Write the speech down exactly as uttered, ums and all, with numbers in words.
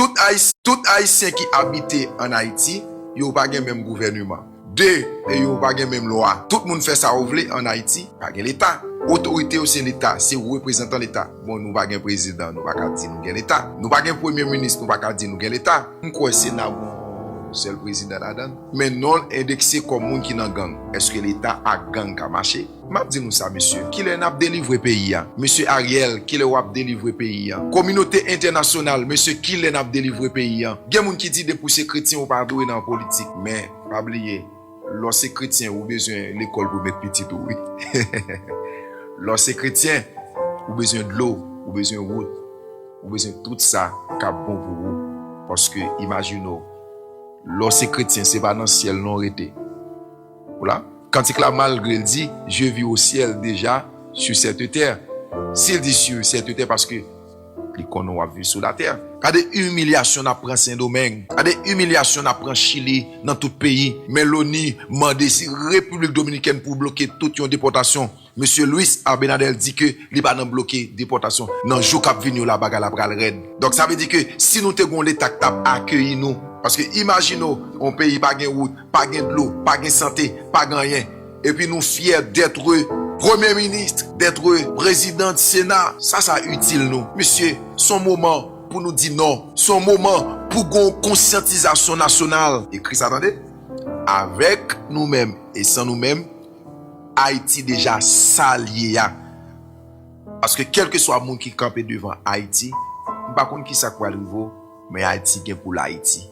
Tout Ayis-, tout Ayisyen ki abite ann Ayiti, yo pa gen menm gouvèneman. De, e yo pa gen menm lwa. Tout moun fè sa yo vle ann Ayiti, pa gen Leta. Otorite yo se Leta, se reprezantan Leta. Bon, nou pa gen prezidan, nou pa ka di nou gen Leta. Nou pa gen premye minis, nou pa ka di nou gen Leta. M kwè Sena gon sèl prezidan ladan l. Men non l endekse kòm moun ki nan gang. Èske Leta ak gang ka mache? M ap di nou sa, mesye. Kilè n ap delivre peyi a? Mesye Ariel, kilè w ap delivre peyi a? Kominote entènasyonal, mesye, kilè n ap delivre peyi a? Gen moun ki di depi w se kretyen, ou pa dwe nan politik. Men, pa bliye, lè w se kretyen, ou bezwen lekòl pou met pitit ou, wi. Lè w se kretyen, ou bezwen dlo, ou bezwen wout, ou bezwen tout sa k ap bon pou ou. Paske, imajine w, lè w se kretyen, se pa nan syèl non w rete. Ou la? Kantik la, malgre l di, Je vis au ciel déjà sur cette terre. Si l di sur cette terre, paske li konnen w ap viv sou latè. Gade imilyasyon n ap pran Sendomeng. Gade imilyasyon n ap pran Chili, nan tout peyi. Men loni mande si Repiblik Dominikèn pou bloke tout yon depòtasyon. Mesye Luis Abinader di ke li pa nan bloke depòtasyon. Nan jou k ap vini yo la, bagay la pral rèd. Donk, sa vle di ke si nou te gon Leta k t ap akeyi nou, paske imajine w, yon peyi pa gen wout, pa gen dlo, pa gen sante, pa gen anyen. Epi nou fyè d'être premye minis, d'être prezidan Sena. Sa, sa itil nou? Mesye, se yon moman pou nou di non. Se yon moman pou gon konsyantizasyon nasyonal. Ekri sa, tande. Avèk nou menm e san nou menm, Ayiti deja sa l ye a. Paske kèlkeswa moun ki kanpe devan Ayiti, m pa konn kisa k pral rive w, men Ayiti gen pou l Ayiti.